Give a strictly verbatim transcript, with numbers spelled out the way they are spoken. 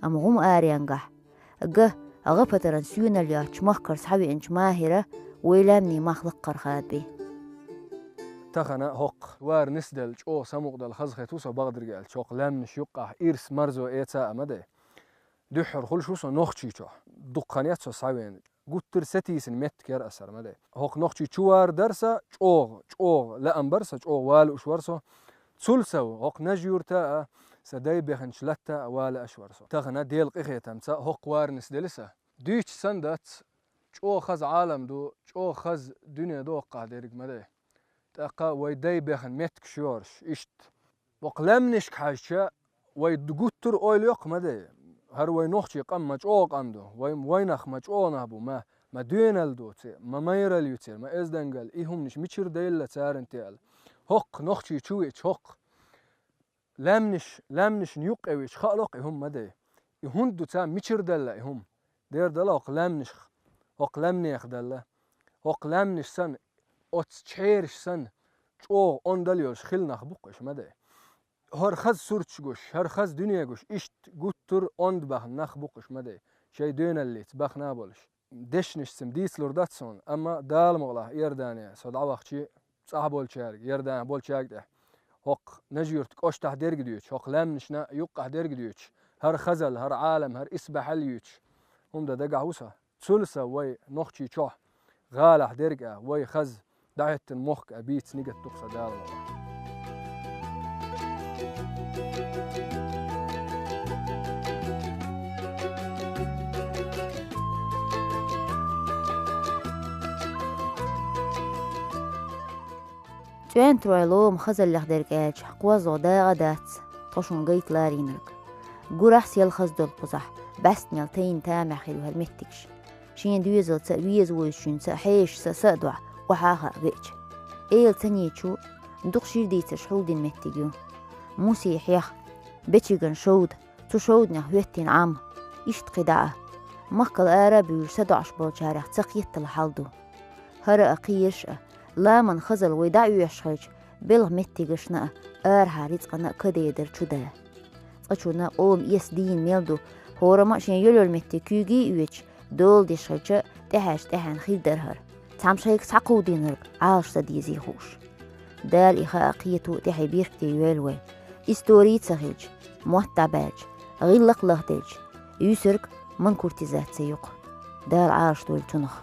Амма гӀум аренгахь, га, гӀа патаран соьнал йоцчу махкара схьавеанчу Махира вай лаьмнийн мах лаккхара хадабе. Тахана хӀокху вара нисделла чӀогӀа самукъадала хазахета ву со, бакъдерг аьлча, хӀокху лаьмнаш юккъахь ирс марзо эца а ма дай. Дуьххьара хуьлуш ву со Нохчийчохь. Дукха хан яц со схьавеана. Гуттар а сатийсина меттиг яра аса хӀара ма дай. ХӀокху Нохчийчу вар дара сан чӀогӀа, чӀогӀа лаам бара сан, чӀогӀа валуш вара со. Цул сов, хӀокху Нажи-Юрта а, сан дай бехначу латта а валуш вара со. Тахана Делан къинхетамца хӀокху вара нисделла сан. Дуьйцуш санна дац, чӀогӀа хаза Ӏалам ду, чӀогӀа хаза дуьне ду хӀокхахь дерг ма дай. ТӀаккха вай дай бехна меттигаш йоьрзуш, иштта. ХӀокху лаьмнашка хьаьжча, вай гуттар а ойла йоккху ма дай. ХӀара вай нохчийн къам ма чӀогӀа къам ду, вай, вайнах ма чӀогӀа нах бу, ма, ма доьналла ду церан, ма майралла ю церан, ма эздангал, и хӀуманаш мичара делла царна тӀе аьлла. ХӀокху Нохчийчу веача, хӀокху лаьмнаш, лаьмнашна юккъе веача, хаало-кх и хӀума ма дай. И хӀунда ду царна, мичара делла и хӀума? Дера дала хӀокху лаьмнашка, хӀокху лаьмнех делла. ХӀокху лаьмнаш санна, оцу чхьераш санна, чӀогӀа ондал йолуш хилла нах бу-кх уьш ма дай. ХӀара хаза сурташ гуш, хӀара хаза дуьне гуш, иштта гуттар а онда бахна нах бу-кх уьш ма дай, шайн доьналлица бахна а болуш. Дешнашца-м дийцалур дац суна, амма Дала мукъалахь Иордане со дӀавахча, цӀахь болчаьрга, Иорданехь болчаьрга тӀехь, хӀокху Нажи-Юрт кӀоштахь дерг доьдуш, хӀокху лаьмнашна юккъахь дерг доьдуш, хӀара хазалла, хӀара Ӏалам, хӀара исбаьхьалла юьйцуш, хӀума дан дагахь ву сан. Цул сов вай Нохчийчохь, гӀалахь дерг а, вай хаза дӀахӀоьттина мохк а бийца нигат ду-кх сан, Дала мукъалахь. ЦӀоьнтарой лома хазаллех дерг аьлча, кхозлагӀа дакъа а дац тхо шуна гайта ларийнарг. Гурахь сел хаза долу кхузахь, бӀаьстенал тайна тамехь хир ю хӀара меттигаш. Шен доьзалца а, везавойшинца а, хьешашца а са а дохьу, охьа а хаьа веача. Эла ца нийчу, дукха шира дийцарш хьулдина меттиг ю. Мусе хьех, бечиган шовда, цу шовданех хӀоьттина Ӏам, иштта кхин дӀа а. Махкал ара а буьйлуш, са доӀуш болчарех ца кхеттала хьал ду. ХӀара а, кхераш а, ламан хазалла вай дӀаоьшуш хилча, белхан меттигашна а, арахьара рицкъана а кадедар чу да. Цкъачунна къоман эс дийна мел ду, хӀораммо а шен йолу-йолу меттиг куьйга а оьцуш, дола деш хилча, тӀаьхьаш тӀаьхьенна хир дара хӀара. Цхьамма шайга схьакховдийнарг Ӏалашдан дезий хууш. Дала и хаа, кхето а тӀаьхье беркате йойла вай. Истори ца хилча, мотт дӀабаьлча, гӀиллакх а лахделча, юьсург манкуртизация ю-кх. Дала Ӏалашдойла цунах.